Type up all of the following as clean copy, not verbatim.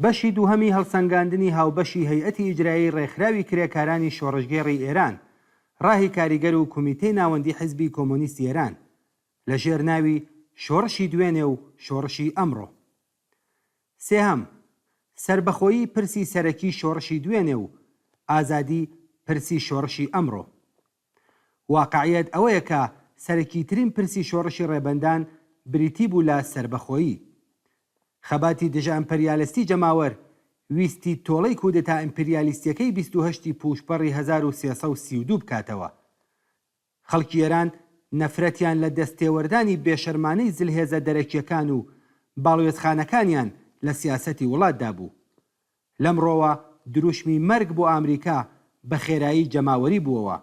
بەشی دووهەمی هەڵسەنگاندنی هاوبەشی هەیئەتی ئیجرایی ڕێکخراوی کرێکارانی شۆڕشگێڕی ئێران، ڕاهی کاریگەر و کومیتەی ناوەندی حیزبی کۆمۆنیستی ئێران، لە ژێر ناوی شۆڕشی دوێنێ و شۆڕشی ئەمڕۆ. سێهەم، سەربەخۆیی پرسی سەرەکی شۆڕشی دوێنێ و ئازادی پرسی شۆڕشی ئەمڕۆ. واقعیەت ئەوەیە کە سەرەکیترین پرسی شۆڕشی ڕێبەندان بریتی بوو لە سەربەخۆیی. خەباتی دژە ئەمپریالستی جەماوەر ویستی تۆڵەی کودەتا ئیمپریالیستیەکەی 28 ی پووشپەڕی 1332 بکاتەوە. خەڵکی ئێران نەفرەتیان لە دەستتێوەردانی بێشەرمانەی زلهێزە دەرەکیەکان و باڵوێزخانەکانیان لە سیاسەتی وڵاتدا بوو. لەمڕۆوە دروشمی مەرگ بۆ ئامریکا بە خێرایی جەماوەری بووەوە.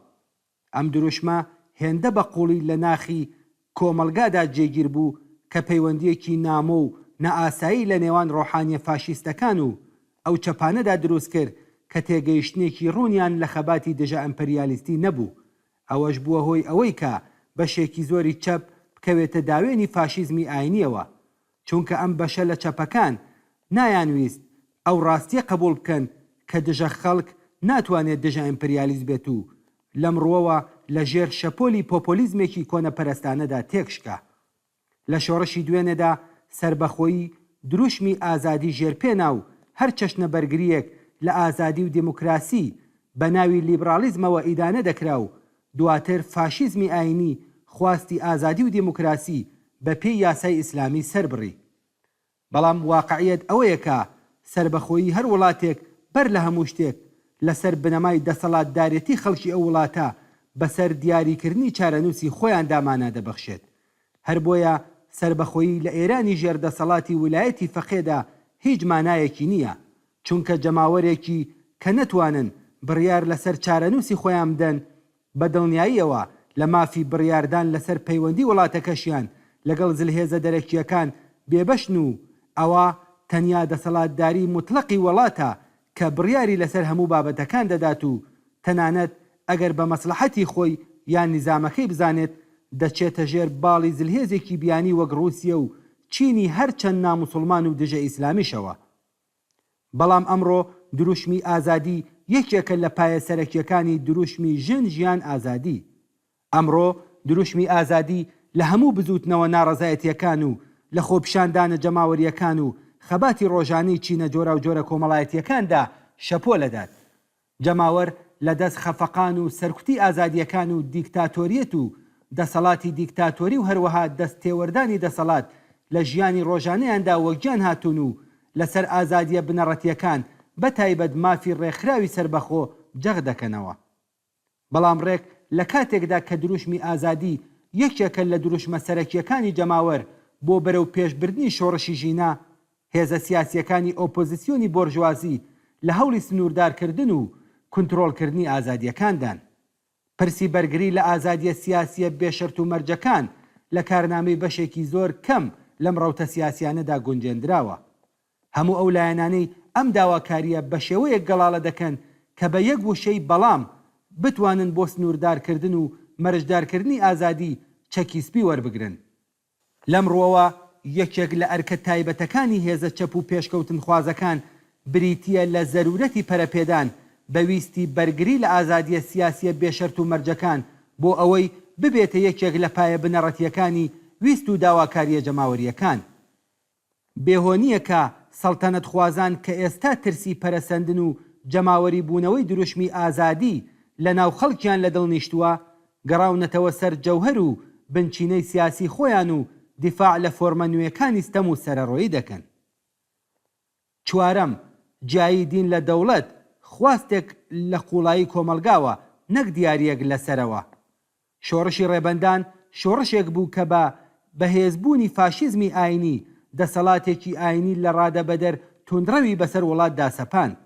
ئەم دروشمە هێندە بە قووڵی لە ناخی کۆمەڵگادا جێگیر بوو کە پەیوەندییەکی نامۆ و نائاسایی لە نێوان ڕۆحانییە فاشیستەکان و ئەو چەپانەدا دروست کرد کە تێگەیشتنێکی ڕوونیان لە خەباتی دژە ئەمپریالیستی نەبوو. ئەوەش بووە هۆی ئەوەی کە بەشێکی زۆری چەپ بکەوێتە داوێنی فاشیزمی ئاینییەوە. چونکە ئەم بەشە لە چەپەکان نایانویست ئەو ڕاستییە قبوڵ بکەن کە دژە خەڵک ناتوانێت دژە ئیمپریالیست بێت و لەم ڕووەوە لە ژێر شەپۆلی پۆپۆلیزمێکی کۆنەپەرستانەدا تێکشکا. لە شۆڕشی دوێنێدا سەربەخۆیی دروشمی ئازادی ژێرپێ نا و هەر چەشنە بەرگرییەک لە ئازادی و دێموکراسی بە ناوی لیبڕاڵیزمەوە ئیدانە دەکرا و دواتر فاشیزمی ئایینی خواستی ئازادی و دێموکراسی بە پێی یاسای ئیسلامی سەربڕی. بەڵام واقعیەت ئەوەیە کە سەربەخۆیی هەر وڵاتێک بەر لە هەموو شتێک لە سەر بنەمای دەسەڵاتدارێتی خەڵکی ئەو وڵاتە بە سەر دیاریکردنی چارەنووسی خۆیاندا مانا دەبەخشێت. هەر بۆیە سەربەخۆیی لە ئێرانی ژێر دەسەڵاتی ولایەتی فەقێدا هیچ مانایەکی نییە چونکە جەماوەرێکی کە نەتوانن بڕیار لەسەر چارەنووسی خۆیان بدەن، بە دڵنیاییەوە لە مافی بڕیاردان لەسەر پەیوەندی وڵاتەکەشیان لەگەڵ زلهێزە دەرەکییەکان بێبەشن و ئەوە تەنیا دەسەڵاتداری موتڵەقی وەڵاتە کە بڕیاری لەسەر هەموو بابەتەکان دەدات و تەنانەت ئەگەر بە مەسڵەحەتی خۆی یان نیزامەکەی بزانێت دەچێتە ژێر باڵی زلهێزێکی بیانی وەک ڕووسیە و چینی هەرچەند ناموسوڵمان و دژە ئیسلامیشەوە. بەڵام ئەمڕۆ دروشمی ئازادی یەکێکە لە پایە سەرەکییەکانی دروشمی ژن ژیان ئازادی. ئەمڕۆ دروشمی ئازادی لە هەموو بزووتنەوە ناڕەزایەتییەکان و لە خۆپیشاندانە جەماوەرییەکان و خەباتی ڕۆژانەی چینە جۆراوجۆرە کۆمەڵایەتییەکاندا شەپۆل ئەدات. جەماوەر لە دەست خەفەقان و سەرکوتی ئازادییەکان و دیکتاتۆریەت و دەسەڵاتی دیکتاتۆری و هەروەها دەست تێوەردانی دەسەڵات لە ژیانی ڕۆژانەیاندا وەگیان هاتوون و لەسەر ئازادییە بنەڕەتییەکان بە تایبەت مافی ڕێکخراوی سەربەخۆ جەخت دەکەنەوە. بەڵام ڕێک لە کاتێکدا کە دروشمی ئازادی یەکێکە لە دروشمە سەرەکییەکانی جەماوەر بۆ بەرەو پێش بردنی شۆڕشی ژینا، هێزە سیاسییەکانی ئۆپۆزیسیۆنی بۆرژوازی لە هەوڵی سنووردارکردن و کونترۆڵکردنی ئازادییەکاندان. پرسی بەرگری لە ئازادییە سیاسییە بێ شەرت و مەرجەکان لە کارنامەی بەشێکی زۆر کەم لەم ڕەوتە سیاسییانەدا گونجێندراوە. هەموو ئەو لایەنانەی ئەم داواکارییە بە شێوەیەک گەڵاڵە دەکەن کە بە یەک وشەی بەڵام بتوانن بۆ سنووردارکردن و مەرجدارکردنی ئازادی چەکی سپی وەربگرن. لەم ڕووەوە یەکێک لە ئەرکە تایبەتەکانی هێزە چەپ و پێشکەوتنخوازەکان بریتییە لە زەروورەتی پەرەپێدان بە ویستی بەرگری لە ئازادییە سیاسییە بێ شەرت و مەرجەکان بۆ ئەوەی ببێتە یەکێک لە پایە بنەڕەتییەکانی ویست و داواکارییە جەماوەرییەکان. بێ هۆ نییە کە سەڵتەنەتخوازان کە ئێستا ترسی پەرەسەندن و جەماوەری بوونەوەی دروشمی ئازادی لە ناو خەڵکیان لە دڵ نیشتووە، گەڕاونەتەوە سەر جەوهەر و بنچینەی سیاسی خۆیان و دیفاع لە فۆرمە نوێکانی ستەم و سەرەڕۆیی دەکەن. چوارەم، جیایی دین لە دەوڵەت، خواستێک لە قووڵایی کۆمەڵگاوە نەک دیارییەک لە سەرەوە. شۆڕشی ڕێبەندان شۆڕشێک بوو کە بە بەهێزبوونی فاشیزمی ئایینی، دەسەڵاتێکی ئایینی لە ڕادەبەدەر توندڕەوی بەسەر وڵاتدا سەپاند.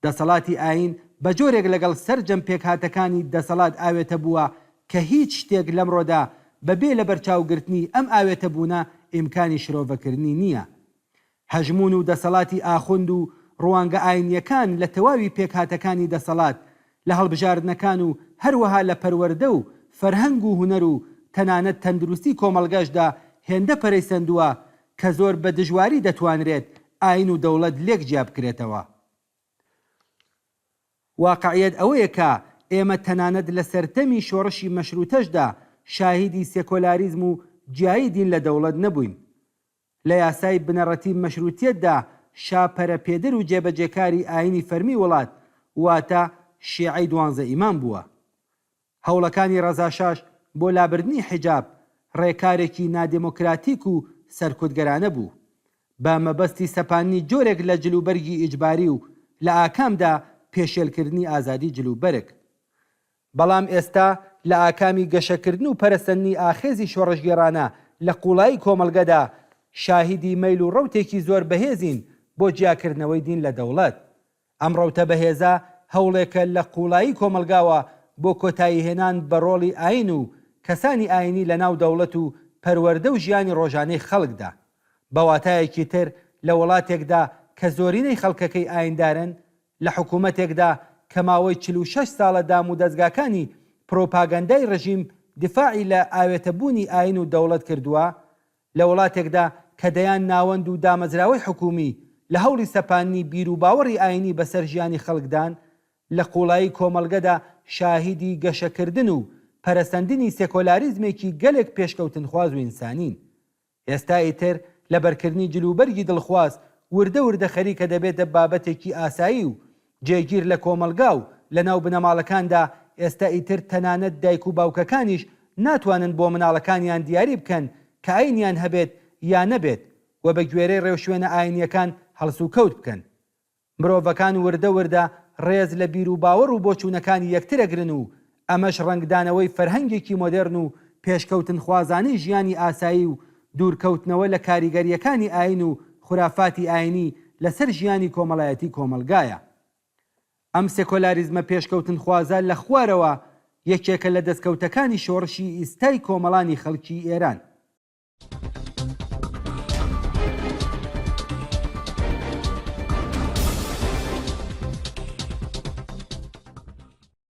دەسەڵاتی ئایین بە جۆرێک لەگەڵ سەرجەم پێکهاتەکانی دەسەڵات ئاوێتە بووە کە هیچ شتێک لەمڕۆدا بە بێ لەبەرچاوگرتنی ئەم ئاوێتەبوونە ئیمکانی شرۆڤەکردنی نییە. هەژموون و دەسەڵاتی ئاخوند و ڕوانگە ئاینییەکان لە تەواوی پێکهاتەکانی دەسەڵات، لە هەڵبژاردنەکان و هەروەها لە پەروەردە و فەرهەنگ و هونەر و تەنانەت تەندروستی کۆمەڵگەشدا هێندە پەرەی سەندووە کە زۆر بە دژواری دەتوانرێت ئایین و دەوڵەت لێک جیا بکرێتەوە. واقعیەت ئەوەیە کە ئێمە تەنانەت لە سەردەمی شۆڕشی مەشروتەشدا شاهیدی سێکۆلاریزم و جیایی دین لە دەوڵەت نەبووین. لە یاسای بنەڕەتی مەشروتیەتدا شا پەرەپێدەر و جێبەجێکاری ئایینی فەرمی وڵات واتە شیعەی دوانزە ئیمام بووە. هەوڵەکانی ڕەزا شاش بۆ لابردنی حیجاب ڕێکارێکی نادێمۆکراتیک و سەرکوتگەرانە بوو بە مەبەستی سەپاندنی جۆرێک لە جلوبەرگی ئیجباری و لە ئاکامدا پێشێلکردنی ئازادی جلوبەرگ. بەڵام ئێستا لە ئاکامی گەشەکردن و پەرەسەندنی ئاخێزی شۆڕشگێڕانە لە قووڵایی کۆمەڵگەدا شاهیدی مەیل و ڕەوتێکی زۆر بەهێزین بۆ جیاکردنەوەی دین لە دەوڵەت. ئەم ڕەوتە بەهێزە هەوڵێکە لە قووڵایی کۆمەڵگاوە بۆ کۆتاییهێنان بە ڕۆڵی ئایین و کەسانی ئایینی لە ناو دەوڵەت و پەروەردە و ژیانی ڕۆژانەی خەڵکدا. بە واتایەکی تر لە وڵاتێکدا کە زۆرینەی خەڵکەکەی ئاییندارن، لە حکوومەتێکدا کە ماوەی 46 ساڵە دامودەزگاکانی پرۆپاگەندای ڕژیم دیفاعی لە ئاوێتەبوونی ئایین و دەوڵەت کردووە، لە وڵاتێکدا کە دەیان ناوەند و دامەزراوەی حکوومی لە هەوڵی سەپاندنی بیروباوەڕی ئایینی بەسەر ژیانی خەڵکدان، لە قووڵایی کۆمەڵگەدا شاهیدی گەشەکردن و پەرەسەندنی سێکۆلاریزمێکی گەلێک پێشکەوتنخواز و ئینسانین. ئێستا ئیتر لەبەرکردنی جلوبەرگی دڵخواز وردە وردە خەریکە دەبێتە بابەتێکی ئاسایی و جێگیر لە کۆمەڵگا و لەناو بنەماڵەکاندا، ئێستا ئیتر تەنانەت دایک و باوکەکانیش ناتوانن بۆ مناڵەکانیان دیاری بکەن کە ئاینیان هەبێت یا نەبێت و بە گوێرەی ڕێوشوێنە ئاینییەکان هەڵسوکەوت بکەن. مرۆڤەکان وردە وردە ڕێز لە بیروباوەڕ و بۆچوونەکانی یەکتر ئەگرن و ئەمەش ڕەنگدانەوەی فەرهەنگێکی مۆدێرن و پێشکەوتنخوازانەی ژیانی ئاسایی و دوورکەوتنەوە لە کاریگەرییەکانی ئایین و خورافاتی ئایینی لەسەر ژیانی کۆمەڵایەتی کۆمەڵگایە. ئەم سێکۆلاریزمە پێشکەوتنخوازە لە خوارەوە یەکێکە لە دەستکەوتەکانی شۆڕشی ئیستای کۆمەڵانی خەڵکی ئێران.